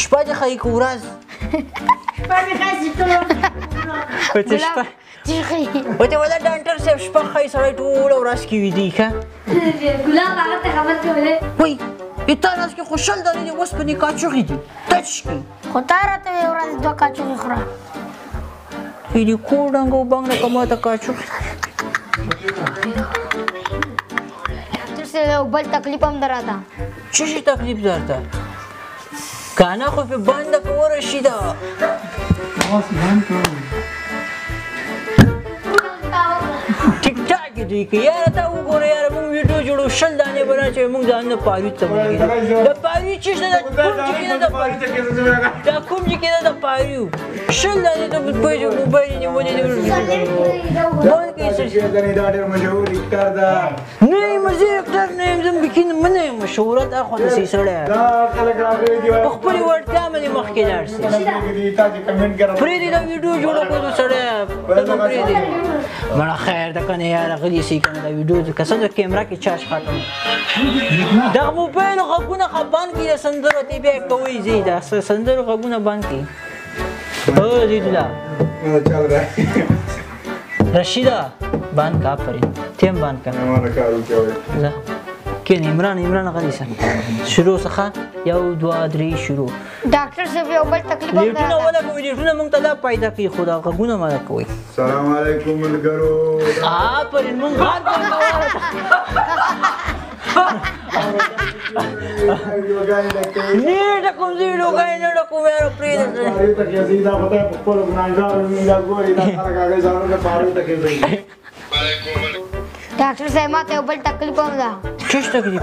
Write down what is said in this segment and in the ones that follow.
شپه دې ښایي که ورځ؟ شپه مې ښایي ټوله شپه وته ولا ډاکټر صاحب شپه ښایي سړی ټوله ورځ کې ویدي ښه ګلاب هغه ته خبر کولی وایي تا لاس کې خو 20 دانې د اوسپنې کاچوغې دي تش کړي خو تا راته ویې ورځ 2 کاچوغې خوره دې کور ډنګ او بنګ نه که ماته کاچوغې ډاکټر صاحب یو بل تکلیف هم ده راته څه شي تکلیف درته که نه خو پې بنده که ورشي ده ټیک ټاک یې دوی کوي یاره تا وګوره یاره موږ ویډیو جوړو 20 دانې به نه چې موږ ځان نه پاروي ته ولګېدو د پاروي چې شته کوم چې کېده د پاروي دا کوم چې کېده د پاروي 20 دانې ته پوه شو موبایل یې نیولی دی بند کړئ څه دا ډېر مشهور اکټر ده نه یم زه اکټر نه یم زه بیخي نه یم مشهوره دا خو داسې سړی دا خلک راغلي دي په خپلې وړتیا باندې مخکې لاړ شي پرېږدي دا ویډیو جوړه کړو سړی پرېږدي مړه خیر ده که نه یاره غلي سي که نه دا ویډیو که څه د کیمره کې چارج ختم دغه موبایل غږونه ښه بند کړي د سندرو ته بیا کوئ ځئ دا سندرو غږونه بند کړي او زیدالله رشیده بند که آفرین ته هم بند که ځه کښېنه عمران عمران غلی شه شروع څخه 1 2 3 شروع ډاکټر صاحب یو بل تکلیف هم لیټونه ولګوئ لیټونه موږ ته دا پیدا کوي خو دا غږونه مه کوئ سلام علیکم ملګرو آفرین موږ غږ نه ډکوم زه ویډیوګانې نه ډکوم یاره پرېږده ډاکټر صاحب ماته یو بل تکلیف هم ده څه شي تکلیف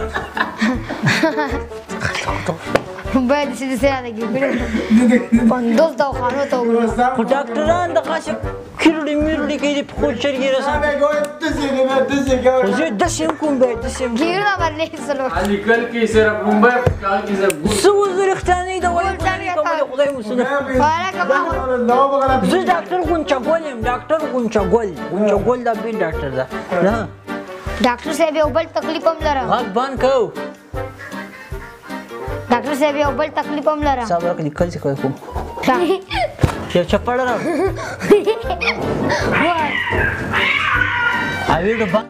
باید داسې داسې راته کړي 50 دواخانو ته وګورم خو ډاکټران دغسې کیرړي میرړي کوي د پښو چرګې رسم خو زه داسې هم کوم بیا داسې هم ګیرونه بدلې سلو لیکل کې صرف ممبئی کال کې صرف څه وزه رښتیانۍ دوايي خدای مو څه زه ډاکټر غونچه ګل یم ډاکټر غونچه ګل غونچه ګل دا بېل ډاکټر ده ډاکټر صاحب یو بل تکلیف هم لرم غږ بند کوو ډاکټر صاحب یو بل تکلیف هم لرم صبر وکړه لیکل څه کوم یو چپړه راوړه ویډیو بند